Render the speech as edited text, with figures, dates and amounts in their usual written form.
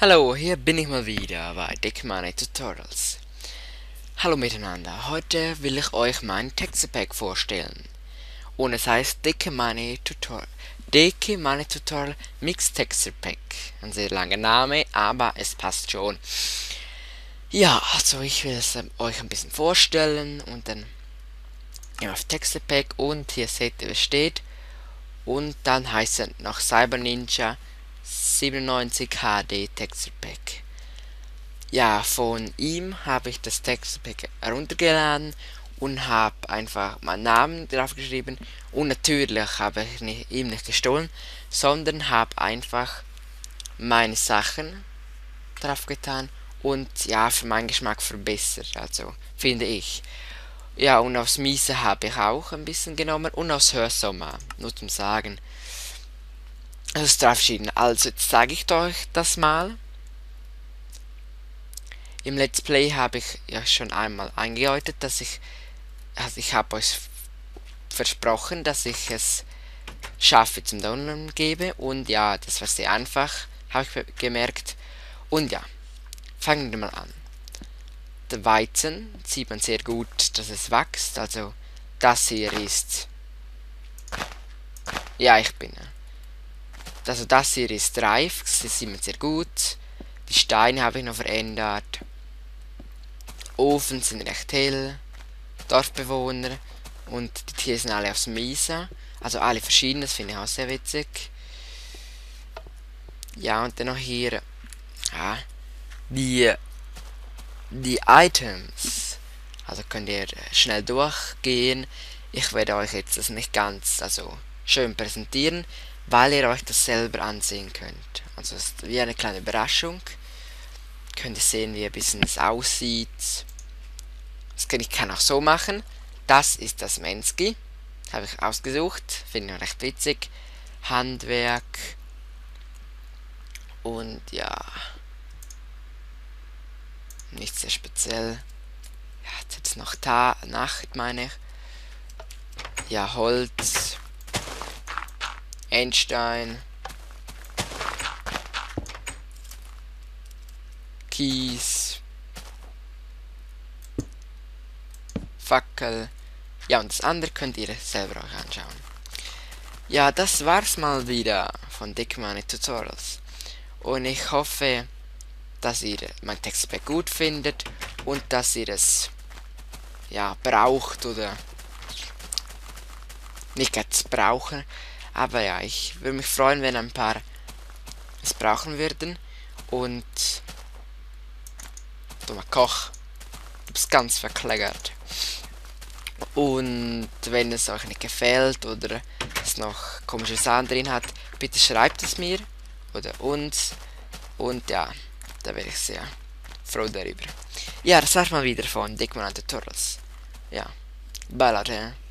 Hallo, hier bin ich mal wieder bei Dick Money Tutorials. Hallo miteinander, heute will ich euch mein Textpack vorstellen. Und es heißt Dicke Money Tutorial Mix Texture Pack. Ein sehr langer Name, aber es passt schon. Ja, also ich will es euch ein bisschen vorstellen und dann auf Texture Pack und hier seht ihr, es steht. Und dann heißt es noch Cyber Ninja 97 HD Texture Pack. Ja, von ihm habe ich das Textpack heruntergeladen und habe einfach meinen Namen drauf geschrieben. Und natürlich habe ich ihm nicht gestohlen, sondern habe einfach meine Sachen drauf getan und ja, für meinen Geschmack verbessert, also finde ich. Ja, und aus Miese habe ich auch ein bisschen genommen und aus Hörsommer, nur zum Sagen. Das ist drauf geschrieben. Also, jetzt zeige ich euch das mal. Im Let's Play habe ich ja schon einmal angedeutet, also ich habe euch versprochen, dass ich es schaffe zum Downloaden gebe und ja, das war sehr einfach, habe ich gemerkt. Und ja, fangen wir mal an. Der Weizen sieht man sehr gut, dass es wächst, also das hier ist, ja, also das hier ist reif, das sieht man sehr gut. Die Steine habe ich noch verändert. Ofen sind recht hell. Dorfbewohner und die Tiere sind alle aus Misa. Also alle verschieden, das finde ich auch sehr witzig. Ja, und dann noch hier die, die Items. Also könnt ihr schnell durchgehen. Ich werde euch jetzt das nicht ganz schön präsentieren, weil ihr euch das selber ansehen könnt. Also es ist wie eine kleine Überraschung. Könnt ihr sehen, wie ein bisschen es aussieht. Ich kann auch so machen. Das ist das Mensky. Habe ich ausgesucht. Finde ich recht witzig. Handwerk. Und ja. Nicht sehr speziell. Ja, jetzt noch Nacht, meine ich. Ja, Holz. Endstein. Kies. Fackel. Ja, und das andere könnt ihr selber euch anschauen. Ja, das war's mal wieder von Dick Money Tutorials. Und ich hoffe, dass ihr mein Textpack gut findet und dass ihr es ja braucht oder nicht jetzt brauchen. Aber ja, ich würde mich freuen, wenn ein paar es brauchen würden. Und dummer Koch, du bist ganz verklägert. Und wenn es euch nicht gefällt oder es noch komische Sachen drin hat, bitte schreibt es mir oder uns. Und ja, da wäre ich sehr froh darüber. Ja, das war's mal wieder von Dickmann Tutorials. Ja, bye Leute.